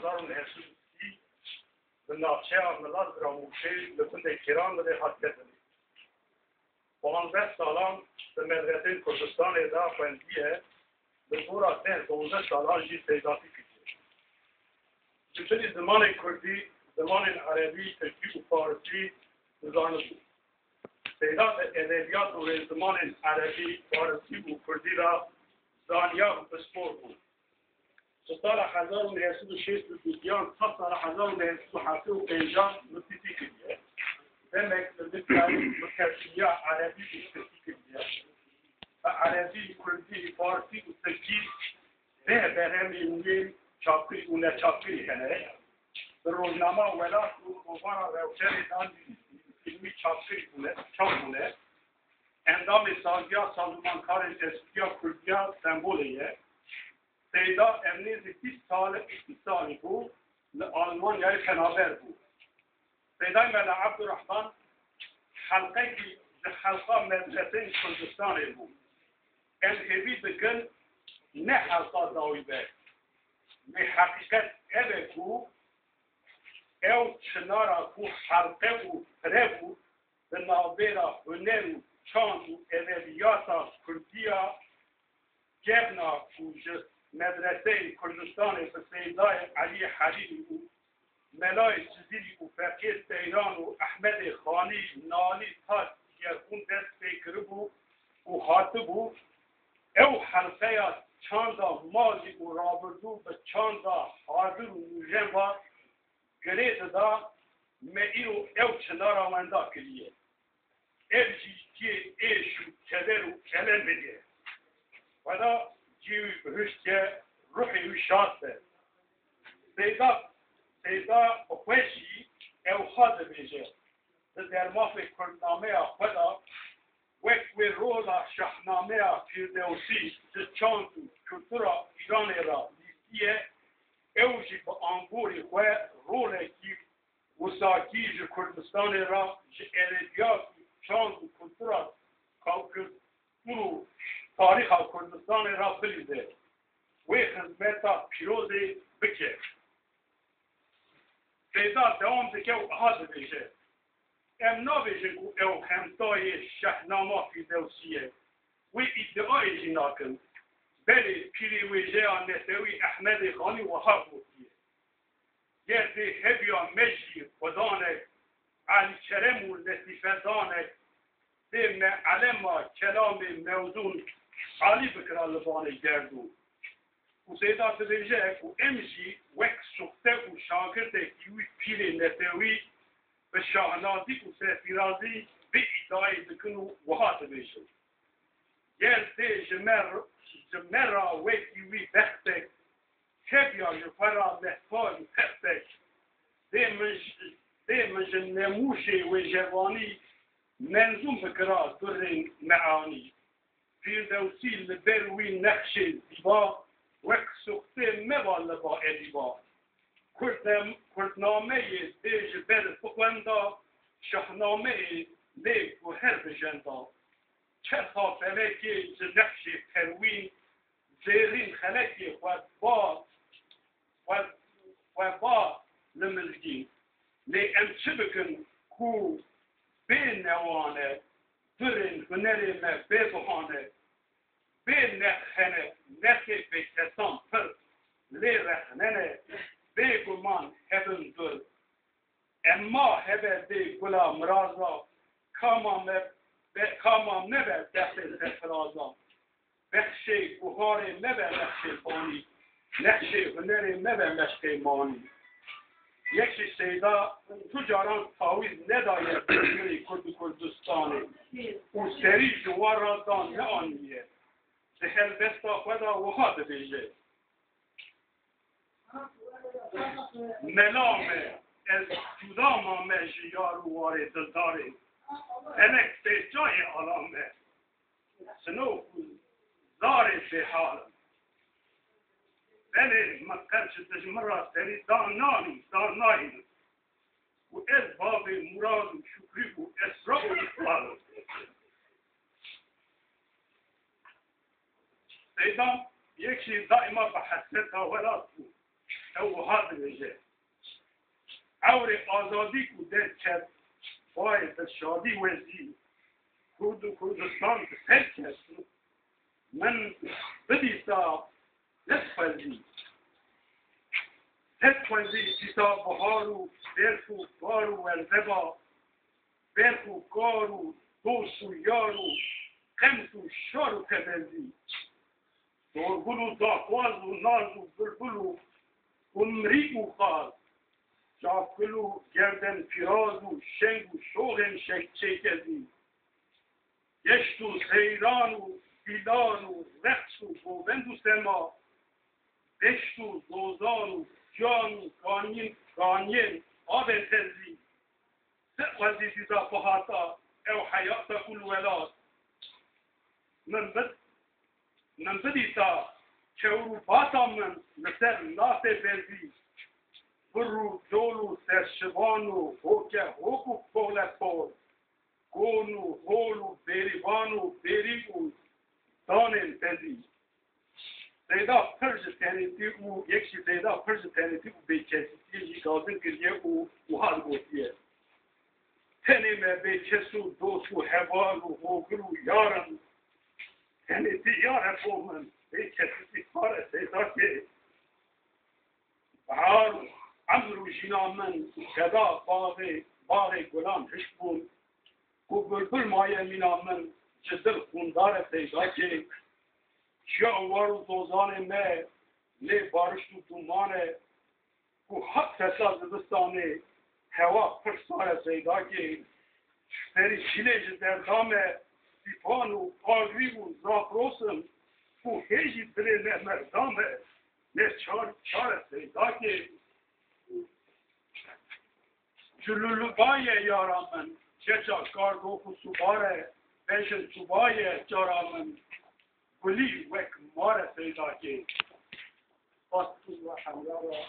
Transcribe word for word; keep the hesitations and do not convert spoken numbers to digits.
Hezar û neh sed û sî li navçeya Milazgird a Mûşê li gundê Kêranlirê hatiye dinê. Panzdeh salan di medreseyên Kurdistanê de xwendiye, li dora deh dozdeh salan jî seydatî kiriye. Ji bilî zimanê kurdî, zimanên erebî, tirkî û farisî dizanibû. Seyda di edebiyat û rêzimanên erebî, farisî û kurdî de zaniya û pispor bû. Ji sala hezar û neh sed û şêst û du yan ta sala hezar û neh sed û heftê û pênc mitîtî kiriye. Demek li Libyayê bi kesîniya erebî û tirkî kiriye. Bi erebî, kurdî, farsî û tirkî deh berhemên nû çapkirî û neçapkirî hene. Bi rojnama Welat û Kovara Rewşenê de nivîsî, fîlmî çapkirî bûne, çap bûne. Endamê Saziya Sazûmankarên Tespîtiya Kurdiya Stenbolê ye. Seyda ev nêzî bîst sal, bîst salî bû, li Almanyayê penaber bû. Seydayê Mela Ebdurehman helqekî ji helqa medreseyên Kurdistanê bû. Em hêvî dikin ne helqa dawî be. Lê heqîqet ev e ku ew çinara ku helqe û pire bû, di navbera huner û çand û edebiyata kurdî ya kevna ku ji medreseyên Kurdistanê bi Seydayê Elî Herîrî û Melayê Cizîrî û Feqiyê Seyran û Ehmedê Xanî Nalî ta Gerxûn dest pê kiribû û hatibû, ew helqeya çanda mazî û rabirdû bi çanda hazir û nûjen ve girê dida, me îro ew çinara wenda kiriye. Ev jî cihê êş û keder û elemê ye. Xweda cihê wî bihişt ke, ruhê wî şad be. Seyda, Seyda bi xwe jî ew ha dibêje, di dermafê Kurdnameya xwe de wek wê rola Şahnameya Fîrdewsî ji çand û kultura Îranê re lîstiye, ew jî bi amborî xwe rolekî wisakî ji Kurdistanê re, ji edebiyat û çand û kultura, kultur û tarîxa Kurdistanê re bilîze, wê xizmeta pîrozê bike. Seyda dewam dike û aha dibêje, em nabêjin ku ew hemtayê Şehnama Fîrdewsî ye. Wê îddiayê jî nakin. Belê, pîrê wêjeya netewî Ehmedê Xanî wiha gotiye, ger dê hebiya me jî xwedanek Elî Kerem û Letîfe danek, dê me elema kelamê Mewzûn Elî bikira li banê gerdûn. Û Seyda dibêje ku em jî wek suxte û şagirtekî wî pîrê netewî bi şahnazî û serfîrazî vê îdayê dikin û wiha dibêjin, ger dê ji me, ji me ra wekî wî bextek hebiya ji xwe ra mehfa û textek, dê min ji, dê min ji nemûşê wêjevanî menzûm bikira durên meanî. Fîrdewsî li ber wî nexşê zîba, wek suxtê meba leba edîba. Kurdem-, Kurdnameyê dê ji ber bixwenda, Şahnameyê lê guher bijenda. Çerxa felekê ji nexşê perwîn, zêrîn xelekê xwe ba, xwe, xwe ba li mizgîn. Lê em çi bikin ku bê newan e, durên hunerê me bêguhan e, bê nex hene, nexê bêkesan pir, lê rexne ne, bêguman hebin dur. Emma hebe dê gula miraza, kama me be, kama me be dextê serfiraza. Bexşê guharê me be nexşê fanî, nexşê hunerê me be meşqê manî. Yek jî Seyda du caran tawîz nedaye hunirê Kurd û Kurdistanê û serî ji wan re dan neaniye. Di helbesta xwe de wiha dibêje. Mela me, ez cuda mame ji yar û warê dildarê. Felek sê çayê ala me. Sinok û zarê bêhal in. Belê, min qet ji dijmin re serî dan nanî, dan nayînim. Û ez bavê Murad û Şukrî û Esra û Îqbal im. Seyda yek jî daîma bi hesreta welat bû. Ew wiha dibêje, ewrê azadî ku derket, bayê bi şadî wezî, Kurd û Kurdistan bi ser ket, min bidîsa nedixwezî. Nedixwezî dîsa bihar û berf û bar û werzeba, berf û kar û dost û yar û qems û şar û tebezî. Dorgul û daxwaz û naz û bilbil û umrî û xaz, çavkil û gerden pîraz û şeng û şoxên şek çêkezî. Geşt û seyran û dîlan û reqs û govend û sema, deşt û zozan û can û kanîn, kaniyên avên tezî. Ti xwezî dîsa bihata ew heyata ku li welat min bid-, min bidîsa kewr û bata min li ser lasê bezî, bir û col û serşivan û hoke hok û pole pol, kon û hol û bêrîvan û bêrî û danên tezî. Seyda pir ji tenêtî û yek jî Seyda pir ji tenêtî û bêkesîtiyê jî gazin kiriye û wiha digotiye, tenê me bêkes û dost û heval û hogir û yar in. Tenêtî yar e bo min, bêkesîtî xar e Seydakê. Bahar û emr û jîna min, xeda baxê, baxê gulan hişk bûn. Ku bilbil maye mîna min, ji dil xûndar e Seydakê. Çiya û war û zozanê me lê barişt û dûman e. Ku hat fesa zivistanê, hewa pir sar e Seydakê. Ji perî çîlê ji derda me, sîpan û agirî û zafros in. Ku hê jî dilê me merdam e, ne çar çar e Seydakê. Cilûlûbaye yara min, keça kardox û subare, bejin çûbaye cara min, gulî wek mare Seydakê. Spas dikim we hemra re.